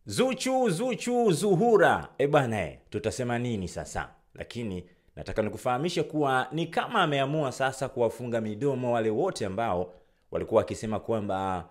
Zuchu, Zuchu, Zuhura. E bana, tutasema nini sasa? Lakini nataka nikufahamishe kuwa ni kama ameamua sasa kuwafunga midomo wale wote ambao walikuwa wakisema kwamba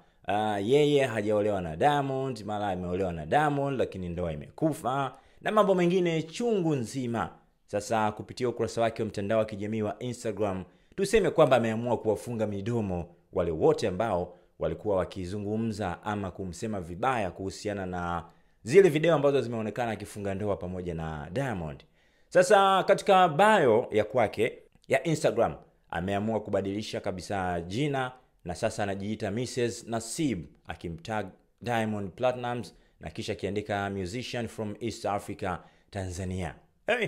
yeye hajaolewa na Diamond, mara ameolewa na Diamond lakini ndoa imekufa na mambo mengine chungu nzima. Sasa kupitia ukurasa wake wa mtandao wa kijamii wa Instagram, tuseme kwamba ameamua kuwafunga midomo wale wote ambao walikuwa wakizungumza ama kumsema vibaya kuhusiana na zile video ambazo zimeonekana akifunga ndoa pamoja na Diamond. Sasa katika bio ya kwake ya Instagram ameamua kubadilisha kabisa jina na sasa anajiita Mrs Naseeb, akimtag Diamond Platnumz na kisha akiandika musician from East Africa Tanzania. Hey,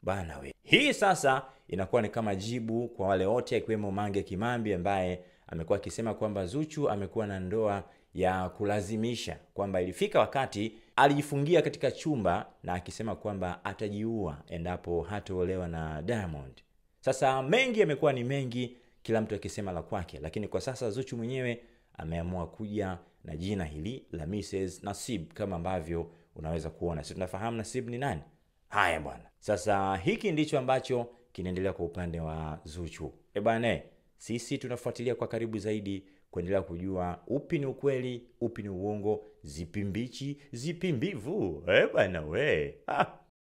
bana we. Hii sasa inakuwa ni kama jibu kwa wale wote akiwemo Mange Kimambi ambaye amekuwa akisema kwamba Zuchu amekuwa na ndoa ya kulazimisha, kwamba ilifika wakati alijifungia katika chumba na akisema kwamba atajiua endapo hataolewa na Diamond. Sasa mengi yamekuwa ni mengi, kila mtu akisema la kwake, lakini kwa sasa Zuchu mwenyewe ameamua kuja na jina hili la Mrs Naseeb kama ambavyo unaweza kuona. Sisi tunafahamu Naseeb ni nani? Haya bwana. Sasa hiki ndicho ambacho kinaendelea kwa upande wa Zuchu. E bwana, sisi tunafuatilia kwa karibu zaidi kuendelea kujua upi ni ukweli, upi ni uongo, zipi mbichi, zipi mbivu. E bwana we.